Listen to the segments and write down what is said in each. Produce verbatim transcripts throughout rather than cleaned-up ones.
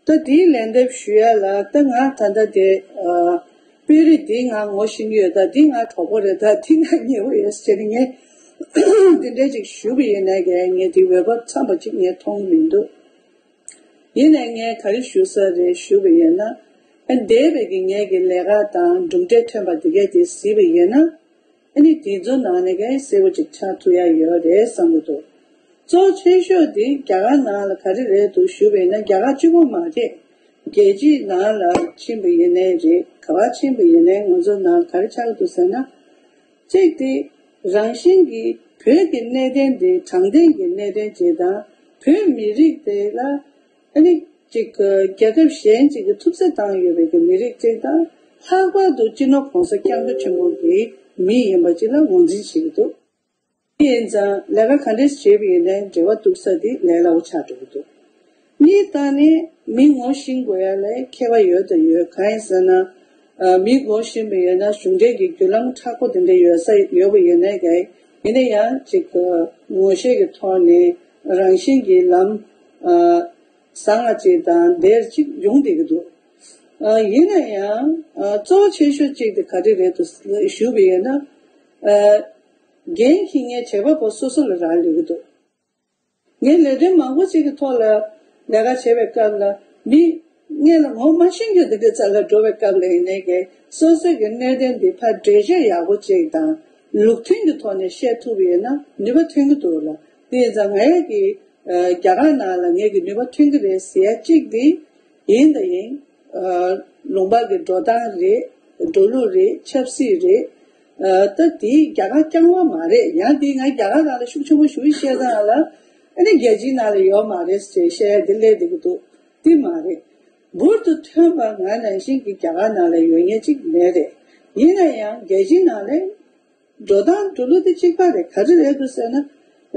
ད་དེའི་ལན་འདེབས་ཞུ་ཡ་ལ་ད་ང་ད་ལྟ་དེ་ཨ་དཔོན་རིགས་འདི་ང་ངོ་ཤེས་ཀྱི་ཡོད། ད་འདི་ང་གྲོགས་པོ་རེད། ད་འདི་ང་ཉེ་བོ་ཡོད་ཟེར་ནས་ངས་འདི་འདྲའི་ཅིག་ཞུས་པ་ཡིན་ནའི་ཀྱང་ངས་དེའི་འོས་བབ་འཚམས་པ་ཅིག་ངས་མཐོང་གི་མི་འདུག་ཡིན་ནའི་ངས་ག་རེ་ཞུ་ས་རེད་ཞུས་པ་ཡིན་ན། ཨ་འདས་པའི་གི་ངའི་གི་ལས་ཀ་དང་གྲུབ་འབྲས་ཐོན་པ་འདི་གས་དེ་གཟིགས་པ་ཡིན་ན། ཨ་ནི་དེ་ཚོ་ནང་ནས་གས་གསལ་པོ་ཅིག་ཆགས་ཐུབ་ཡ་ཡོད་རེད་བསམ་གྱི་འདུག་གཙོ་ཆེ་ཤོས་དེ་རྒྱ་གར་ནང་ལ་ག་རེ་རེད་འདུག་ཞུས་པ་ཡིན་ན། རྒྱ་གར་གཅིག་པོ་མ་རེད། རྒྱལ་སྤྱིའི་ནང་ལ་ཕྱིན་པ་ཡིན་ནའི་རེད། ག་པར་ཕྱིན་པ་ཡིན་ནའི་ང་ཚོ་ནང་ག་རེ་ཆགས་ཀྱི་འདུག་ཟེར་ན། གཅིག་དེ་རང་བཞིན་གྱིས་བོད་ཀྱི་གནད་དོན་དེ་དྲང་བདེན་གྱི་གནད་དོན་ཅིག་དང་། བོད་མི་རིགས་དེ་ལ་ཨ་ནི་ཅིག་རྒྱལ་ཁབ་གཞན་ཅིག་གིས་ཐུབ་ཚོད་བཏང་ཡོད་པའི་གི་མི་རིགས་ཅིག་དང་། ལྷག་པར་དུ་སྤྱི་ནོར་༸གོང་ས་༸སྐྱབས་མགོན་ཆེན་པོ་གི་མི་ཡིན་པ་ཅིག་ལ་ངོས་འཛིན་བྱེད་ཀྱི་འདུག་དེ་ཡིན་ཙང་ལས་ཀ་ག་འདྲས་བྱས་པ་ཡིན་ནའི་འབྲེལ་བ་གཏུག་ས་དེ་ལས་སླ་པོ་ཆགས་འགྲོ་གི་འདུག་གཉིས་དང་ནི་མི་ངོ་ཤེས་དགོས་ཡ་ལ་ཁྱད་པར་ཡོད་དང་ཡོད། གང་ཡིན་ཟེར་ན། ཨ་མི་ངོ་ཤེས་པ་ཡིན་ན་གཞུང་འབྲེལ་གྱི་བརྒྱུད་ལམ་མཁྲེགས་པོ་དེ་འདྲ་ཡོད་ས་ཡོད་པ་ཡིན་ནའི་ཀྱང་། ཡིན་ན་ཡང་ཅིག་ངོ་ཤེས་ཀྱི་ཐོག་ནས་རང་བཞིན་གྱིས་ལམ་ཨ་བཟང་ང་ཅིག་དང་བདེར་ཅིག་ཡོང་བསྡད་ཀྱི་འདུག་ཨ་ཡིན་ན་ཡང་ཨ་གཙོ་ཆེ་ཤོས་གཅིག་དེ་ག་རེ་རེད་འདུག་ཞུས་པ་ཡིན་ན། ཨ་འགན་འཁྱེར་མཁན་བྱེད་པ་པོ་སོ་སོ་ལ་རག་ལས་ཀྱི་འདུག་ངས་ལས་དོན་མང་པོ་ཅིག་གི་ཐོག་ལ་ལས་ཀ་བྱེད་པའི་སྐབས་ལ་མི་སྔོན་ལ་ངོ་མ་ཤེས་མཁན་དེ་འདྲའི་རྩ་ལ་འགྲོ་བའི་སྐབས་ལ་ཡིན་ནའི་ཀྱང་སོ་སོའི་གི་གནད་དོན་འདི་ཕར་འགྲེལ་བརྗོད་ཡག་པོ་ཅིག་དང་ལུགས་མཐུན་གྱི་ཐོག་ནས་བཤད་ཐུབ་པ་ཡིན་ན་ནུས་པ་ཐོན་གྱི་འདུག་ལ། དེ་ཡིན་ཙང་ངའི་གི་ཨ་རྒྱ་གར་ནང་ལ་ངའི་གི་ནུས་པ་ཐོན་གྱི་རེད་ཟེར་ཡ་གཅིག་དེ་ཡིན་དང་ཡིན། ཨ་ལུང་པ་གི་འགྲོ་སྟངས་རེད། འགྲོ་ལུགས་རེད། ཆབ་སྲིད་རེད། ཨ་ད་དེ་རྒྱ་གར་རྐྱང་པ་མ་རེད། ཡང་དེ་ང་རྒྱ་གར་ནང་ལ་ཤུགས་ཆེན་པོ་ཞུ་བཤད་སྟངས་ལ་ཨ་ནི་རྒྱལ་སྤྱིའི་ནང་ལ་ཡོད་མ་རེད་ཅེས་བཤད་ཡ་དེ་སླེབས་བསྡད་ཀྱི་འདུག་དེ་མ་རེད། འབུར་དུ་ཐོན་པ་ང་ནང་བཞིན་གྱི་རྒྱ་གར་ནང་ལ་ཡོད་མཁན་གཅིག་མེད་རེད། ཡིན་ན་ཡང་རྒྱལ་སྤྱིའི་ནང་ལ་འགྲོ་སྟངས་འགྲོ་ལུགས་དེ་གཅིག་པ་རེད། ག་རེ་རེད་འདུག་ཟེར་ན།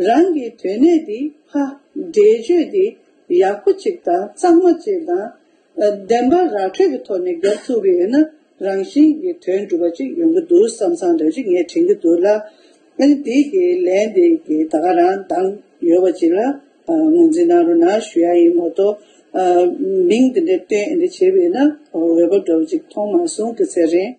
རང་གི་དོན་གནད་དེ་ཕར་འགྲེལ་བརྗོད་དེ་ཡག་པོ་ཅིག་དང་གཙང་མ་ཅིག་དང་ཨ་བདེན་པ་ར་འཕྲོད་ཀྱི་ཐོག་ནས་རྒྱབ་ཐུབ་པ་ཡིན་ན་རང་བཞིན་གྱིས་དོན་འགྲུབ་པ་ཅིག་ཡོང་གི་འདུག་བསམ་བསམ་འདྲ་ཅིག་ངས་དྲན་གྱི་འདུག་ལ། ཨ་ནི་དེ་གི་ལན་དེ་གི་ད་ག་རང་འདང་ཡོད་པ་ཅིག་ལ་ཨ་ངོས་འཛིན་གནང་རོགས་གནང་ཞུ་ཡ་ཡིན་མ་གཏོགས། ཨ་མིང་དེ་འདྲ་བཏོན་འདི་བྱས་པས་ན་འོས་བབ་འདྲ་བོ་ཅིག་མཐོང་མ་སོང་གི་ཚེ་རིང་།